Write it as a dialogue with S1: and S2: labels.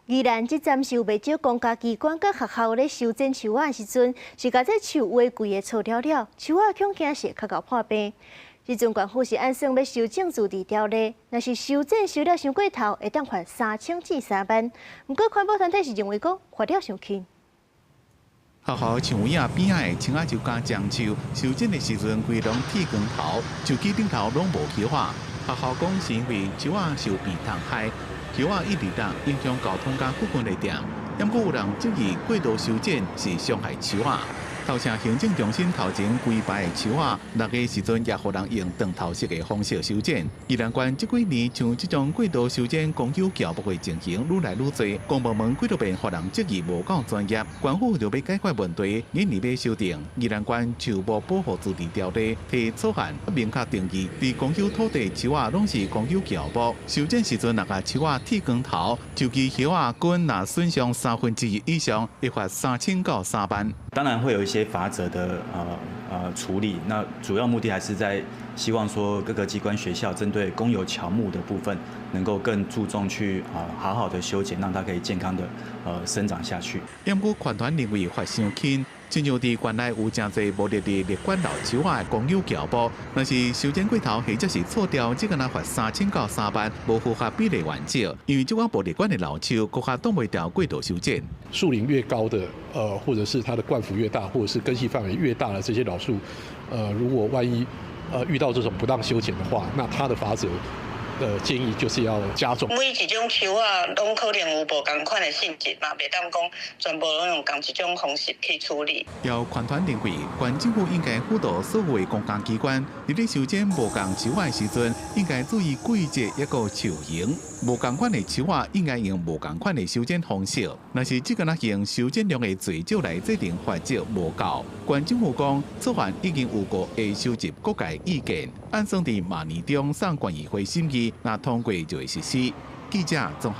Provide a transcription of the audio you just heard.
S1: 宜蘭這站是有袂少公家機關佮學校咧修剪樹仔的時陣，是共這樹圍規个錯了了，樹仔恐驚是會較𠢕破病。這陣縣府是按算欲修正自治條例，若是修剪修了傷過頭，會當罰3000至3萬。毋過環保團體是認為講罰了傷輕。
S2: 學校樹圍仔邊仔的青仔樹佮樟樹，修剪的時陣規攏剃光頭，樹枝頂頭攏無葉仔。學校講是因為樹仔受病蟲害，葉仔一直落，影響交通佮附近的店。毋過有人質疑過度修剪是傷害樹仔。頭城行政中心頭前規排的樹仔，六月時陣也予人用斷頭式的方式修剪。宜蘭縣這幾年像這種過度修剪公有喬木的情形愈來愈濟，公部門幾若遍予人質疑無夠專業，縣府就欲解決問題，年年欲修訂宜蘭縣樹木保護自治條例，提草案明確定義，佇公有土地樹仔攏是公有喬木，修剪時陣若共樹仔剃光頭，樹枝葉仔根若損傷1/3以上，會罰3000到3萬。
S3: 當然會有一些罰則的處理，那主要目的還是在希望說各個機關學校針對公有喬木的部分，能夠更注重去好好的修剪，讓它可以健康的生長下去。
S2: 毋過環團認為罰傷輕，親像佇縣內有誠濟無列佇列管老樹仔的公有喬木，若是修剪過頭或者是錯掉，這敢若罰3000到3萬，無符合比例原則。因為這款無列管的老樹，閣較擋袂牢過度修剪。
S4: 樹齡越高的，或者是它的冠幅越大，或者是根系範圍越大的這些老樹，如果萬一遇到這種不當修剪的話，那它的罰則的建議就是要加重。
S5: 每一種樹仔攏可能有無仝款的性質嘛，袂當講全部攏用仝一種方式去處理。
S2: 有環團認為，縣政府應該輔導所有的公家機關，佇咧修剪無仝樹仔的時陣，應該注意季節抑閣樹型。無仝款的樹仔應該用無仝款的修剪方式。若是只敢若用修剪量的濟少來制定罰則無夠。縣政府講，草案已經有過會收集各界意見，按算佇明年中送縣議會審議，若通過就會實施。記者綜合。